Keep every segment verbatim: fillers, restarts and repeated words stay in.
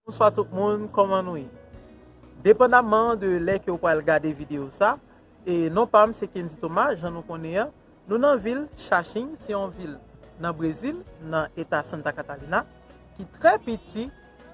Bonswa tout moun, kòman nou ye? Depandamman de lè ke w pral gade videyo sa, e non pa m se Kendy Thomas, jan nou konnen an, nou nan vil Xaxim, se yon vil nan Brezil, nan eta Santa Catarina, ki trè piti,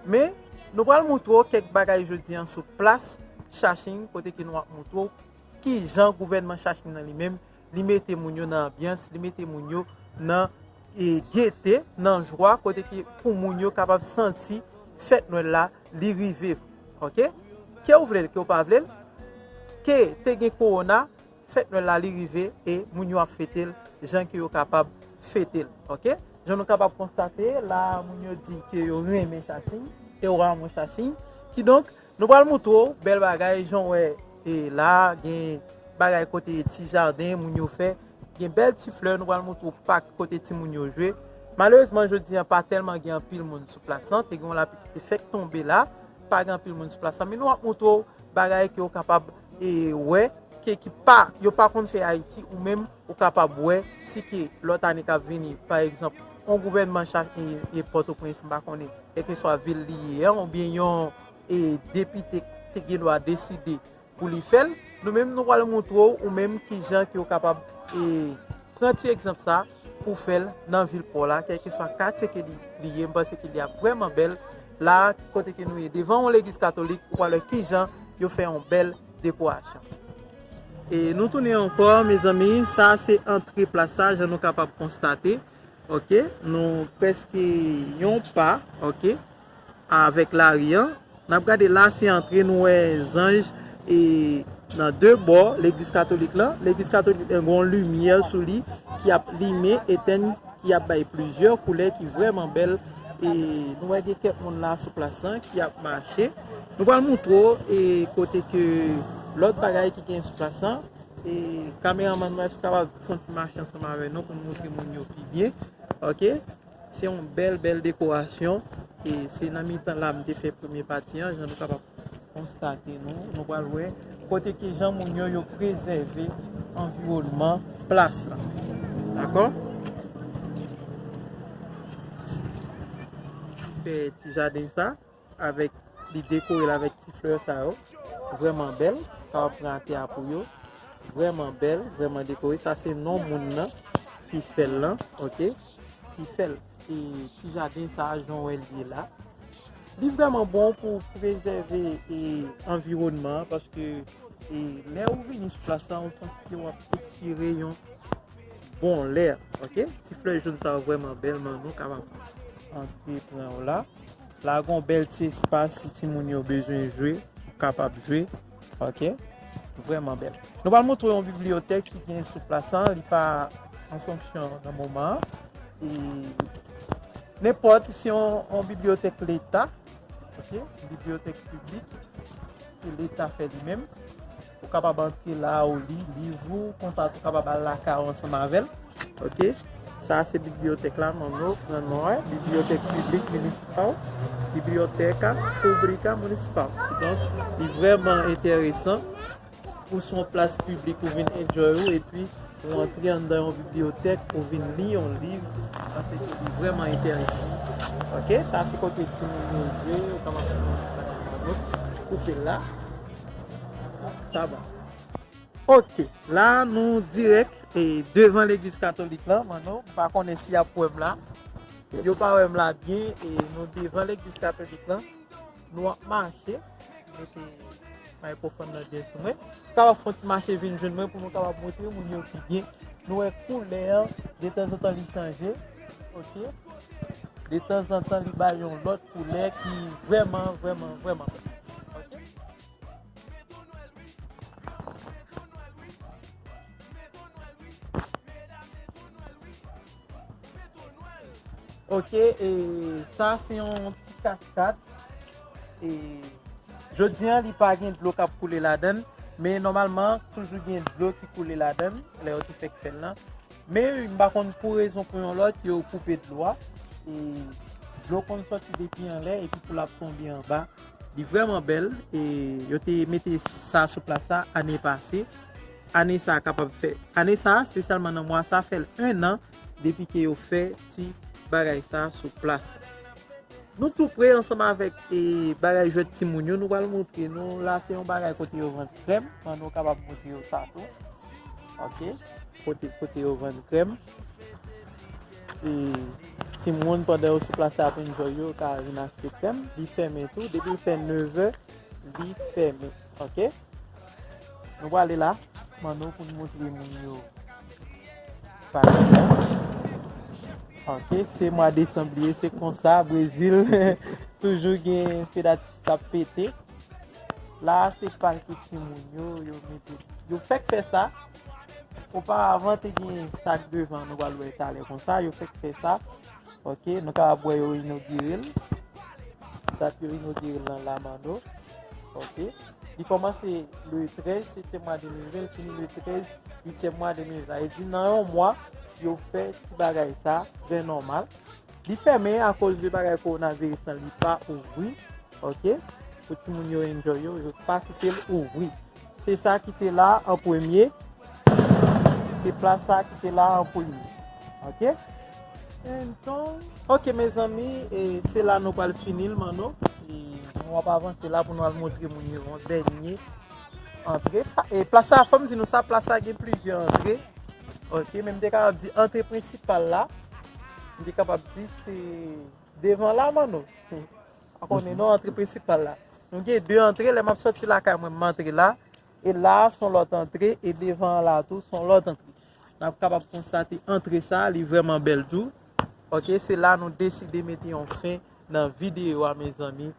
men nou pral moutre w kèk bagay jodi an sou plas Xaxim, kote ke nou ap moutre w kijan gouvènman Xaxim nan li menm, li mete moun yo nan anbyans, li mete moun yo nan, e, gete, nan jwa, kote ke pou moun yo kapab santi fèt Nwèl la, li rive. Oke? Ke w vle l, ke w pa vle l, ke te gen kowona, fèt Nwèl la, li rive e moun yo ap fete l jan ke yo kapab fete l. Oke? Jan nou kapab konstate, la, moun yo di ke yo renmen Xaxim, e yo renmen Xaxim. Kidonk, nou pral moutre w bèl bagay, jan w wè, e la, gen bagay kote ti jaden, moun yo fè, gen bèl ti flè, nou pral moutre w pak kote timoun yo jwe. Malerezman, jodi an, pa tèlman gen anpil moun sou plas lan, te gen yon lapli ki te fèk tonbe la, pa gen anpil moun sou plas lan, men nou ap moutre w bagay ke w kapab, e, wè, ke ki pa, yo pa konn fè Ayiti, ou menm, ou kapab wè, si ke lòt ane k ap vini, pa egzanp, yon gouvènman Xaxim, e, e Pòtoprens, m pa konnen, kèlkeswa vil li ye an, oubyen yon, e, depite te gen dwa deside pou li fè l, nou menm nou pral moutre w, ou menm kijan ke w kapab, e, pran ti egzanp sa pou fè l nan vil pa w la, kèlkeswa katye ke li, li ye, m panse ke li ap vrèman bèl. La, kote ke nou ye, devan yon legliz katolik, ou pral wè kijan yo fè yon bèl dekorasyon. E nou tounen ankò, mezanmi, sa se antre plas la, jan nou kapab konstate. Oke, nou prèske yon pa, oke, avèk lari an. N ap gade la, se antre, nou wè zanj, e nan de bò legliz katolik lan. Legliz katolik lan gen yon limyè sou li ki ap limen, etenn, ki ap bay plizyè koulè ki vrèman bèl. E nou wè gen kèk moun la sou plas lan ki ap mache. Nou pral moutre w, e kote ke lòt bagay ki gen sou plas lan. E kameramann mwen, èske w kapab fè yon ti mache ansanm avè nou pou n montre moun yo pi byen? Oke? Se yon bèl, bèl dekorasyon. E se nan mitan la m te fè premye pati an, jan nou kapab konstate nou. Nou pral wè kote ke jan moun yo, yo prezève anviwònman plas la. Dakò? Fè ti jaden sa avèk, li dekore l avèk ti flè sa yo. Vrèman bèl. Kapab pran atè a pou yo. Vrèman bèl, vrèman dekore. Sa se non moun nan ki fè l lan, oke? Ki fè l. E ti jaden sa a, jan w wè l ye la. Li vrèman bon pou prezève, e, anviwònman an, paske, e, lè ou vini sou plas la, ou santi ke w ap ekspire yon bon lè, oke? Ti flè jòn sa yo vrèman bèl, men nou kapab antre pran yo la. La gen yon bèl ti espas, si timoun yo bezwen jwe, ou kapab jwe, oke? Vrèman bèl. Nou pral montre yon bibliyotèk ki gen sou plas la, li pa an fonksyon nan moman an. E nenpòt, se yon, yon bibliyotèk leta, oke? Bibliyotèk piblik ke leta fè li menm. Ou kapab antre la, ou li liv ou, konsa tou kapab al lakay ou ansanm avè l. Oke? Sa se bibliyotèk la, non, non, non, non, eh, bibliyotèk piblik minisipal, biblioteca pública municipal. Donk, li vrèman enteresan. Ou sou yon plas piblik, ou vin enjoy ou, epi ou antre anndan yon bibliyotèk, ou vin li yon liv, paske li vrèman enteresan. Oke, sa se kote timoun yo jwe, ou kapab fè yon ti bagay avè yo. Koupe l la. Sa bon. Oke, la nou dirèk, e, devan legliz katolik lan, Manno, m pa konnen si y ap wè m la. Yo pa wè m la byen, e nou devan legliz katolik lan. Nou ap mache, mete mikrofòn nan byen sou mwen. Kapab fè yon ti mache vin jwenn mwen pou nou kapab montre moun yo pi byen. Nou wè koulè an, detanzantan li chanje. Oke? Detanzantan li bay yon lòt koulè ki vrèman, vrèman, vrèman bèl. Oke? Oke, e sa se yon ti kaskad. E jodi an, li pa gen dlo k ap koule ladan l, men nòmalman, toujou gen dlo ki koule ladan l, lè yo te fèk fè l lan. Men m pa konn pou rezon pou yon lòt, yo koupe dlo a. E dlo konn sòti depi anlè, epi pou l ap tonbe anba. Li vrèman bèl, e yo te mete sa sou plas la ane pase. Ane sa a kapab fè, ane sa a, espesyalman nan mwa sa a, fè l en an depi ke yo fè ti bagay sa a sou plas. Nou tou pre ansanm avèk e, bagay jwèt timoun yo. Nou pral montre nou. La se yon bagay kote yo vann krèm. An nou kapab montre yo sa tou. Ok. Kote, kote yo vann krèm. E timoun pandan yo sou plas la ap enjoy yo, ka vin achte krèm. Li fèmen tou. Depi l fè nevè, li fèmen. Ok. Nou prale la. Manno pou n montre moun yo. Bagay la. Ok, se mwa desanm li ye, se konsa, Brezil toujou gen fedatis k ap pete. La, se pal pou timoun yo, yo mete, yo fèk fè sa. Oparavan, te gen sa k devan, nou pral wè talè konsa, yo fèk fè sa. Ok, nou kapab wè yo inogire l. Dat yo inogire l nan la, Manno. Ok. Li kòmanse le trèz setyèm mwa de mil ven, li fini le trèz uityèm mwa de mil ven. E di nan yon mwa, yo fè ti bagay sa, trè nòmal. Li fèmen akoz de bagay kowonaviris lan, li pa ouvri. Ok. Pou timoun yo enjoy yo, yo pa kite l ouvri. Se sa ki te la an premye. Se plas sa ki te la an premye. Ok? Enton, ok, mezanmi, e se la nou pral fini l, Manno. E nou ap avanse la pou nou al montre moun yo yon dènye antre. E plas sa, fò m di nou sa, plas sa gen plizyè antre. Ok, men m te kapab di antre prensipal la. M te kapab di se devan la, Manno. Pa konnen non, antre prensipal la. Nou gen de antre, lè m ap sòti lakay mwen, m antre la. E la, se yon lòt antre, e devan an la tou, se yon lòt antre. N ap kapab konstate antre sa, li vrèman bèl tou. Ok, se la nou deside mete yon fen nan videyo a, mezanmi.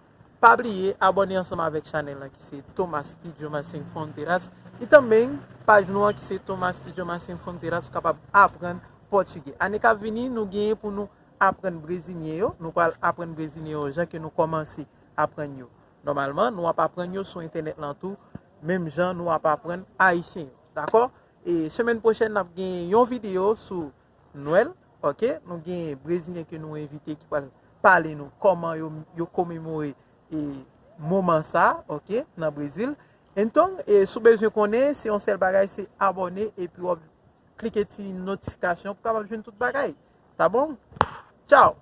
Pa bliye abòne ansanm avèk chanèl lan ki se Thomas Idioma Sem Fronteiras. E tanmen, paj nou an ki se Thomas Idioma Sem Fronteiras, ou kapab aprann pòtigè. Ane k ap vini, nou genyen pou nou aprann brezilyen yo. Nou pral aprann brezilyen yo jan ke nou kòmanse aprann yo nòmalman. Nou ap aprann yo sou entènèt lan tou, menm jan nou ap aprann ayisyen yo. Dakò? E semèn pwochèn, n ap gen yon videyo sou Nwèl. Ok? Nou gen brezilyen ke nou envite ki pral pale nou kòman yo, yo komemore e moman sa, ok, nan Brezil. Enton, e si w bezwen konnen, se yon sèl bagay, se abòne epi w ap klike ti notifikasyon pou w kapab jwenn tout bagay. Tá bom? Tchau!